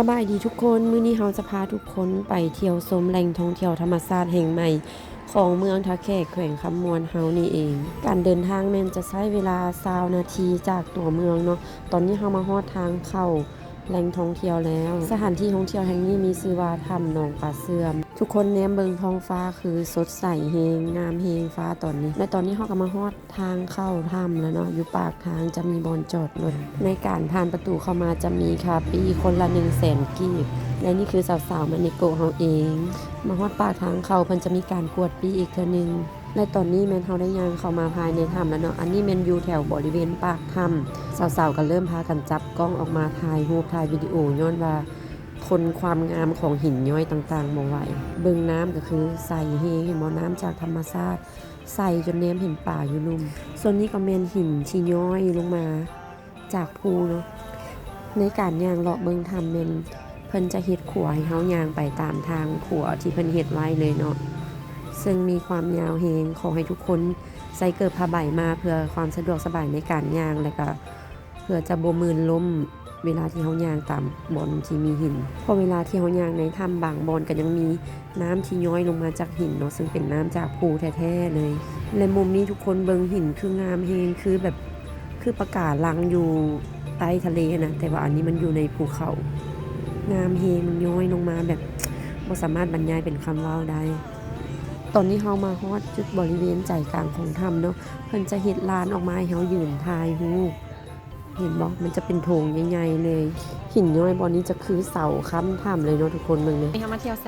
ສະບາຍດີທຸກຄົນ, ມື້ນີ້ເຮົາຈະພາທຸກຄົນໄປທ່ຽວຊົມແຫຼ່ງທ່ອງທ່ຽວທຳມະຊາດແຫ່ງໃໝ່ຂອງເມືອງທ່າແຂກ ແຂວງຄຳມ່ວນເຮົານີ້ເອງ. ການເດີນທາງແມ່ນຈະໃຊ້ເວລາຊາວນາທີຈາກຕົວເມືອງເນາະ. ຕອນນີ້ເຮົາມາຮອດທາງເຂົ້າແຫຼ່ງທ່ອງທ່ຽວແລ້ວ. ສະຖານທີ່ທ່ອງທ່ຽວແຫ່ງນີ້ມີຊື່ວ່າຖ້ຳໜອງປາເຊື່ອມ. ທຸກຄົນແນມເບິ່ງທ້ອງຟ້າຄືສົດໃສແຮງ, ງາມແຮງຟ້າຕອນນີ້. ແລະ ຕອນນີ້ເຮົາກໍມາຮອດ ທາງເຂົ້າຖ້ຳແລ້ວເນາະ, ຢູ່ປາກທາງຈະມີບ່ອນຈອດລົດ. ໃນການຜ່ານປະຕູເຂົ້າມາຈະມີຄ່າປີ້ຄົນລະໜຶ່ງແສນກີບ ແລະ ນີ້ຄືສາວໆມາເນໂກະເຮົາເອງ. ມາຮອດປາກທາງເຂົ້າ ເພິ່ນຈະມີການກວດປີ້ອີກເທື່ອໜຶ່ງ. ແລະ ຕອນນີ້ແມ່ນເຮົາໄດ້ຍ່າງເຂົ້າມາພາຍໃນຖ້ຳແລ້ວເນາະ, ອັນນີ້ແມ່ນຢູ່ແຖວບໍລິເວນປາກຖ້ຳ. ສາວໆກໍເລີ່ມພາກັນຈັບກ້ອງອອກມາຖ່າຍຮູບຖ່າຍວິດີໂອ ຍ້ອນວ່າທົນຄວາມງາມຂອງຫີນຍ້ອຍຕ່າງໆບໍ່ໄຫວ. ເບິ່ງນ້ຳກໍຄືໃສແຮງ, ເຫັນບໍ່? ນ້ຳຈາກທຳມະຊາດ ໃສຈົນແນມເຫັນປາຢູ່ລຸ່ມ. ສ່ວນນີ້ກໍແມ່ນຫີນທີ່ຍ້ອຍລົງມາຈາກພູເນາະ. ໃນການຍ່າງເລາະເບິ່ງຖ້ຳແມ່ນເພິ່ນຈະເຮັດຂົວໃຫ້ເຮົາຍ່າງໄປຕາມທາງຂົວທີ່ເພິ່ນເຮັດໄວ້ເລີຍເນາະ, ເຊິ່ງມີຄວາມຍາວແຮງ. ຂໍໃຫ້ທຸກຄົນໃສ່ເກີບຜ້າໃບມາເພື່ອຄວາມສະດວກສະບາຍໃນການຍ່າງ ແລະ ກະ ເພື່ອຈະບໍ່ມື່ນລົ້ມເວລາທີ່ເຮົາຍ່າງຕາມບ່ອນທີ່ມີຫີນ. ເພາະເວລາທີ່ເຮົາຍ່າງໃນຖ້ຳ ບາງບ່ອນກໍຍັງມີນ້ຳທີ່ຍ້ອຍລົງມາຈາກຫີນເນາະ, ເຊິ່ງເປັນນ້ຳຈາກພູແທ້ໆເລີຍ. ແລະ ມຸມນີ້ທຸກຄົນເບິ່ງ, ຫີນຄືງາມແຮງ, ຄືແບບ ຄືປະກາລັງຢູ່ໃຕ້ທະເລນະ, ແຕ່ວ່າອັນນີ້ມັນຢູ່ໃນພູເຂົາ. ງາມແຮງ, ມັນຍ້ອຍລົງມາແບບ ບໍ່ສາມາດບັນຍາຍເປັນຄຳເວົ້າໄດ້. ຕອນນີ້ເຮົາມາຮອດຈຸດບໍລິເວນໃຈກາງຂອງຖ້ຳເນາະ, ເພິ່ນຈະເຮັດລານອອກມາໃຫ້ເຮົາຢືນຖ່າຍຮູບ. ເຫັນບໍ່? ມັນຈະເປັນໂຖງໃຫຍ່ໆເລີຍ. ຫີນຍ້ອຍບ່ອນນີ້ຈະຄືເສົາຄ້ຳຖ້ຳເລີຍເນາະທຸກຄົນ, ເບິ່ງເລີຍ. ນີ້ເຮົາມາທ່ຽວໃສ?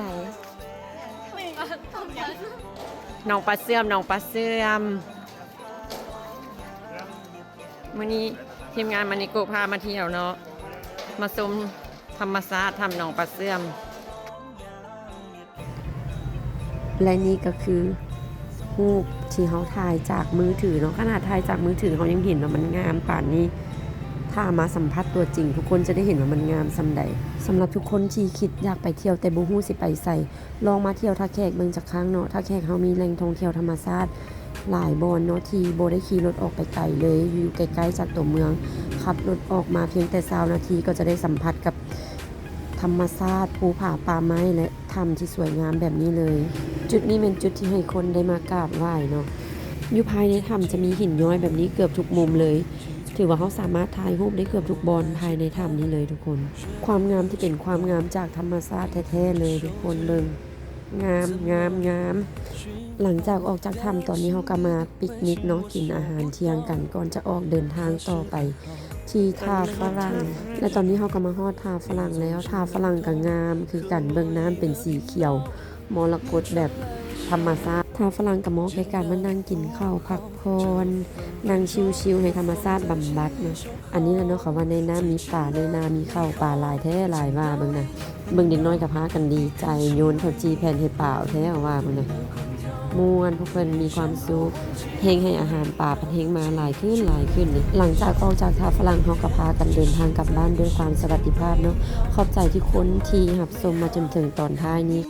ໜອງປາເຊື່ອມ, ໜອງປາເຊື່ອມ. ມື້ນີ້ທີມງານມານິໂກະພາມາທ່ຽວເນາະ, ມາຊົມທຳມະຊາດຖ້ຳໜອງປາເຊື່ອມ. ແລະ ນີ້ກໍຄືຮູບທີ່ເຮົາຖ່າຍຈາກມືຖືເນາະ, ຂະໜາດຖ່າຍຈາກມືຖືເຮົາຍັງເຫັນວ່າມັນງາມປານນີ້. ຖ້າມາສຳຜັດຕົວຈິງ ທຸກຄົນຈະໄດ້ເຫັນວ່າມັນງາມສ່ຳໃດ. ສຳລັບທຸກຄົນທີ່ຄິດຢາກໄປທ່ຽວແຕ່ບໍ່ຮູ້ຊິໄປໃສ, ລອງມາທ່ຽວທ່າແຂກເບິ່ງຈັກຄັ້ງເນາະ. ທ່າແຂກເຮົາມີແຫຼ່ງທ່ອງທ່ຽວທຳມະຊາດຫຼາຍບ່ອນເນາະ ທີ່ບໍ່ໄດ້ຂີ່ລົດອອກໄປໄກເລີຍ, ຢູ່ໃກ້ໆຈາກຕົວເມືອງ. ຂັບລົດອອກມາພຽງແຕ່ຊາວນາທີ ກໍຈະໄດ້ສຳຜັດກັບທຳມະຊາດ, ພູຜາ, ປ່າໄມ້ ແລະ ຖ້ຳທີ່ສວຍງາມແບບນີ້ເລີຍ. ຈຸດນີ້ແມ່ນຈຸດທີ່ໃຫ້ຄົນໄດ້ມາກາບໄຫວ້ເນາະ. ຢູ່ພາຍໃນຖ້ຳຈະມີຫີນຍ້ອຍແບບນີ້ເກືອບທຸກມຸມເລີຍ. ຖືວ່າເຮົາສາມາດຖ່າຍຮູບໄດ້ເກືອບທຸກບ່ອນພາຍໃນຖ້ຳນີ້ເລີຍທຸກຄົນ. ຄວາມງາມທີ່ເປັນຄວາມງາມຈາກທຳມະຊາດແທ້ໆເລີຍທຸກຄົນເບິ່ງ. ງາມ, ງາມ, ງາມ. ຫຼັງຈາກອອກຈາກຖ້ຳ ຕອນນີ້ເຮົາກໍມາປິກນິກເນາະ, ກິນອາຫານທ່ຽງກັນ ກ່ອນຈະອອກເດີນທາງຕໍ່ໄປທີ່ທ່າຝຣັ່ງ. ແລະ ຕອນນີ້ເຮົາກໍມາຮອດທ່າຝຣັ່ງແລ້ວ. ທ່າຝຣັ່ງກໍງາມຄືກັນ, ເບິ່ງນ້ຳເປັນສີຂຽວ ມໍລະກົດແບບທຳມະຊາດ. ທ່າຝຣັ່ງກໍເໝາະແກ່ການມານັ່ງກິນເຂົ້າ, ພັກຜ່ອນ, ນັ່ງຊິວໆ ໃຫ້ທຳມະຊາດບຳບັດເນາະ. ອັນນີ້ລະເນາະ ເຂົາວ່າໃນນ້ຳມີປາ, ໃນນາມີເຂົ້າ, ປາຫຼາຍແທ້ຫຼາຍວ່າ. ເບິ່ງນະ, ເບິ່ງເດັກນ້ອຍກໍພາກັນດີໃຈ ໂຍນເຂົ້າຈີ່ແຜ່ນໃຫ້ປາແທ້ວ່າ. ເບິ່ງນະ, ມ່ວນ, ພວກເພິ່ນມີຄວາມສຸກ, ແຮ່ງໃຫ້ອາຫານປາພັດແຮ່ງມາຫຼາຍຂຶ້ນ, ຫຼາຍຂຶ້ນເດ. ຫຼັງຈາກອອກຈາກທ່າຝຣັ່ງ, ເຮົາກໍພາກັນເດີນທາງກັບບ້ານດ້ວຍຄວາມສະຫວັດດີພາບເນາະ. ຂອບໃຈທຸກຄົນທີ່ຮັບຊົມມາຈົນເຖິງຕອນທ້າຍນີ້.